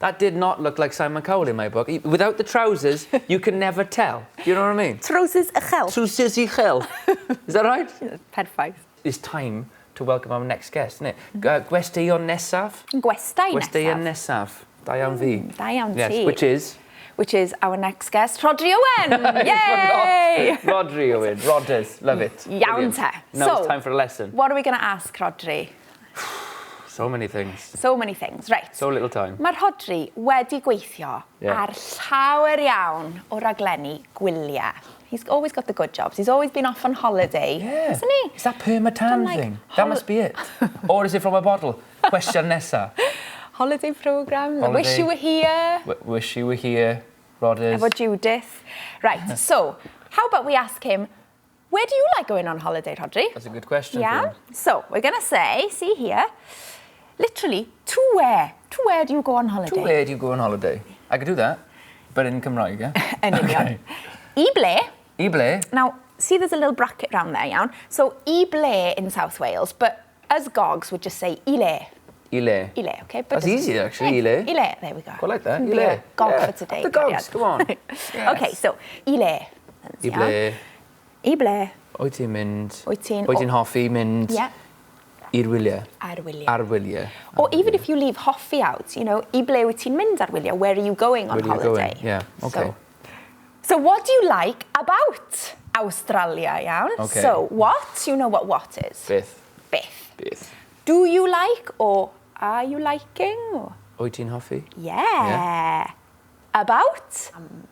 That did not look like Simon Cowell in my book. Without the trousers, you can never tell. Do you know what I mean? Trowsus uchel. Trowsus uchel. Is that right? Perffaith. It's time to welcome our next guest, isn't it? Gwesteion nesaf? Gwestai nesaf. Gwesteion nesaf. Da iawn fi. Da iawn yes, ti. Which is? Which is our next guest, Rhodri Owen. Yay! Rhodri Owen. Rodders. Love it. Iawn te. Now so, it's time for a lesson. What are we going to ask, Rhodri? So many things. So many things, right. So little time. Mae Rhodri wedi gweithio ar llawer iawn o raglenni gwyliau. He's always got the good jobs. He's always been off on holiday, yeah. Isn't he? Is that permatan like, thing? That must be it. Or is it from a bottle? Question nesa. Holiday programme. Holiday. Wish you were here. W wish you were here. Rodders. Efo Judith. Right, so how about we ask him, where do you like going on holiday, Rhodri? That's a good question. Yeah. So we're going to say, see here, literally, to where? To where do you go on holiday? To where do you go on holiday? I could do that, but in Cymraeg, yeah? Yn union. I ble? I ble? Now, see there's a little bracket round there, iawn? So, i ble in South Wales, but us gogs would just say i le. I le. I le, okay? But That's easy, actually, i le. I le, there we go. Quite like that, Can i be le. a Gog Yeah. for today. The gogs, cariad. come on. Yes. Okay, so, i le. I ble. I ble. Wyt ti'n mynd... Wyt ti'n- Wyt ti'n hoffi mynd... Yeah. I'r wyliau. Ar wyliau. Ar wyliau. Or even if you leave hoffi out, i ble wyt ti'n mynd ar wyliau? Where are you going on Where are you holiday? going? Yeah, okay. So what do you like about Australia, iawn? Okay. So what, you know what is? Beth. Beth. Beth. Do you like or are you liking? Or? Wyt ti'n hoffi? Yeah. yeah. About?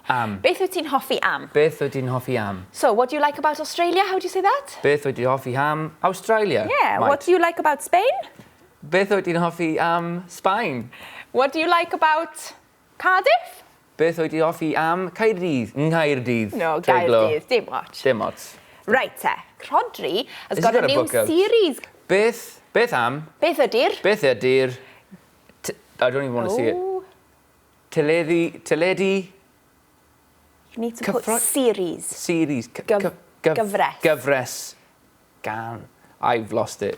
Am. Beth wyt ti'n hoffi am? Beth wyt ti'n hoffi am? So, what do you like about Australia? How do you say that? Beth wyt ti'n hoffi am Australia? Yeah. Mate. What do you like about Spain? Beth wyt ti'n hoffi am Sbaen? What do you like about Cardiff? Beth wyt ti'n hoffi am Caerdydd? Nghaerdydd. No, Treiglo. Gaerdydd, dim ots. Dim ots. Right te, Rhodri has Has he got, got a a new book out? series. Beth, beth am? Beth ydy'r? Beth ydy'r... I don't even want to see it. Oh, Teledu, teledu You need to put Cyffro- series. series. Gyfres. Gyfres. Gan. I've lost it.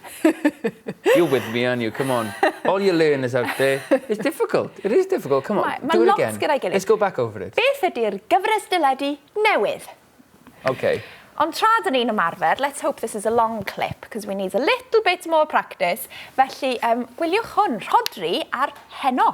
You're with me, aren't you? Come on. All your learners out there. It's difficult. It is difficult. Come on. Mae- mae do it lot again. gyda'i gilydd. Let's go back over it. Beth ydy'r gyfres deledu newydd? Okay. Ond tra dyn ni'n ymarfer, let's hope this is a long clip, because we need a little bit more practice. Felly, gwylio'ch hwn, Rhodri ar Heno.